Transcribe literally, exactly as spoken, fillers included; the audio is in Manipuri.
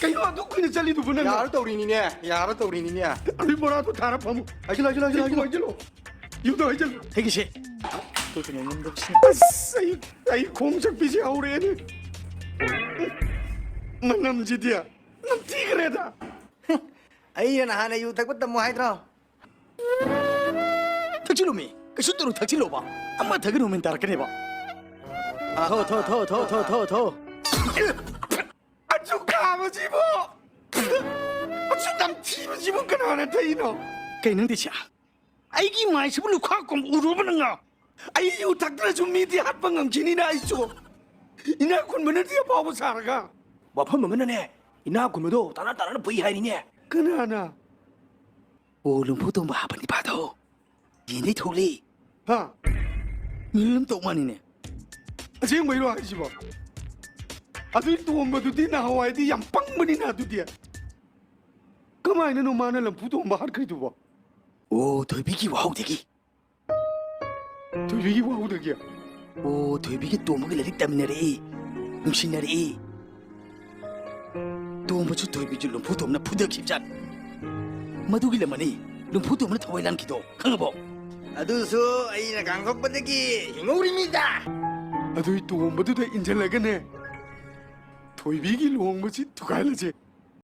ꯀꯩꯅꯣ ꯑꯗꯨꯛ ꯀꯨꯏꯅ ꯆꯠꯂꯤꯗꯨꯕꯨ ꯅꯪ? ꯌꯥꯔ ꯇꯧꯔꯤꯅꯤꯅꯦ, ꯌꯥꯔ ꯇꯧꯔꯤꯅꯤꯅꯦ꯫ ꯑꯗꯨꯏ ꯕꯣꯔꯥꯗꯣ ꯊꯥꯔ ꯐꯝꯃꯨ꯫ ꯍꯥꯏꯖꯤꯜꯂꯣ, ꯍꯥꯏꯖꯤꯜꯂꯣ, ꯍꯥꯏꯖꯤꯜꯂꯣ, ꯍꯥꯏꯖꯤꯜꯂꯣ꯫ ꯌꯨꯝꯗ ꯍꯥꯏꯖꯤꯜꯂꯣ꯫ ꯑꯩꯒꯤꯁꯦ꯫ ꯑꯗꯨ ꯀꯩꯅꯣ ꯉꯝꯗꯕꯁꯤ꯫ ꯑꯁ, ꯑꯩ, ꯑꯩ ꯈꯣꯡ ꯆꯠꯄꯤꯁꯦ ꯍꯧꯔꯛꯑꯦꯅꯦ꯫ ꯃꯅꯝꯁꯤꯗꯤ ꯅꯝꯊꯤꯈ꯭ꯔꯦꯗ꯫ ꯑꯩꯅ ꯅꯍꯥꯟ ꯌꯨ ꯊꯛꯄ ꯇꯝꯃꯣ ꯍꯥꯏꯗ꯭ꯔꯣ? ꯊꯛꯆꯤꯜꯂꯨꯃꯤ, ꯀꯩꯁꯨ ꯇꯧꯔꯣꯏ, ꯊꯛꯆꯤꯜꯂꯣꯕ꯫ ꯑꯃ ꯊꯛꯀꯅꯨ ꯃꯤꯟ ꯇꯥꯔꯛꯀꯅꯦꯕ꯫ ꯊꯣ, ꯊꯣ, ꯊꯣ꯫ ꯑꯁꯨꯛ ꯀꯥꯕꯁꯤꯕꯨ, ꯑꯁꯨꯛ ꯌꯥꯝ ꯊꯤꯕꯁꯤꯕꯨ ꯀꯅꯥꯅ ꯊꯛꯏꯅꯣ? ꯀꯩ ꯅꯪꯗꯤ ꯁꯤ? ꯑꯩꯒꯤ ꯃꯥꯏꯁꯤꯕꯨ ꯂꯨꯈꯥꯛ ꯀꯨꯝ ꯎꯔꯨꯕ ꯅꯪ? ꯑꯩ ꯌꯨ ꯊꯛꯇ꯭ꯔꯁꯨ ꯃꯤꯗꯤ ꯍꯥꯠꯄ ꯉꯝꯈꯤꯅꯤꯅ ꯑꯩꯁꯨ꯫ ꯏꯅꯥꯛ ꯈꯨꯟꯕꯅꯗꯤ ꯑꯐꯥꯎꯕ ꯁꯥꯔꯒ꯫ ꯋꯥꯐꯝ ꯑꯃꯅꯅꯦ, ꯏꯅꯥꯛ ꯈꯨꯟꯕꯗꯣ ꯇꯥꯅ ꯇꯥꯅ ꯄꯨꯏ ꯍꯥꯏꯔꯤꯅꯦ꯫ ꯀꯅꯥꯅ? ꯑꯣ, ꯂꯨꯝꯐꯨ ꯇꯣꯝꯕ ꯍꯥꯞꯄ ꯅꯤꯄꯥꯗꯣ꯫ ꯌꯦꯟꯗꯩ ꯊꯣꯛꯂꯤ꯫ ꯍꯥ? ꯃꯤꯔꯣꯜ ꯑꯃ ꯇꯧ ꯃꯥꯅꯤꯅꯦ꯫ ꯑꯁꯦꯡꯕꯩꯔꯣ ꯍꯥꯏꯁꯤꯕꯣ? ꯑꯗꯨꯏ ꯇꯣꯝꯕꯗꯨꯗꯤ ꯅꯍꯥꯟꯋꯥꯏꯗꯤ ꯌꯥꯝ ꯄꯪꯕꯅꯤꯅ ꯑꯗꯨꯗꯤ꯫ ꯀꯃꯥꯏꯅꯅꯣ ꯃꯥꯅ ꯂꯝꯐꯨ ꯇꯣꯝꯕ ꯍꯥꯠꯈ꯭ꯔꯤꯗꯨꯕꯣ? ꯑꯣ, ꯊꯣꯏꯕꯤꯒꯤ ꯋꯥꯍꯧꯗꯒꯤ꯫ ꯊꯣꯏꯕꯤꯒꯤ ꯋꯥꯍꯧꯗꯒꯤ? ꯑꯣ, ꯊꯣꯏꯕꯤꯒ ꯇꯣꯝꯕꯒ ꯂꯥꯏꯔꯤꯛ ꯇꯝꯃꯤꯟꯅꯔꯛꯏ, ꯅꯨꯡꯁꯤꯅꯔꯛꯏ꯫ ꯇꯣꯝꯕꯁꯨ ꯊꯣꯏꯕꯤꯁꯨ ꯂꯨꯝꯐꯨ ꯇꯣꯝꯕꯅ ꯐꯨꯗꯈꯤꯕꯖꯥꯠꯅꯤ꯫ ꯃꯗꯨꯒꯤ ꯂꯃꯟꯅꯤ ꯂꯨꯝꯐꯨ ꯇꯣꯝꯕꯅ ꯊꯋꯥꯏ ꯂꯥꯟꯈꯤꯗꯣ, ꯈꯪꯉꯕꯣ? ꯑꯗꯨꯁꯨ ꯑꯩꯅ ꯉꯥꯡꯊꯣꯛꯄꯗꯒꯤ ꯍꯤꯡꯍꯧꯔꯤꯃꯤꯗ꯫ ꯑꯗꯨꯏ ꯇꯣꯝꯕꯗꯨꯗ ꯏꯟꯁꯤꯜꯂꯒꯅꯦ, ꯊꯣꯏꯕꯤꯒꯤ ꯂꯨꯍꯣꯡꯕꯁꯤ ꯊꯨꯒꯥꯏꯍꯜꯂꯁꯦ꯫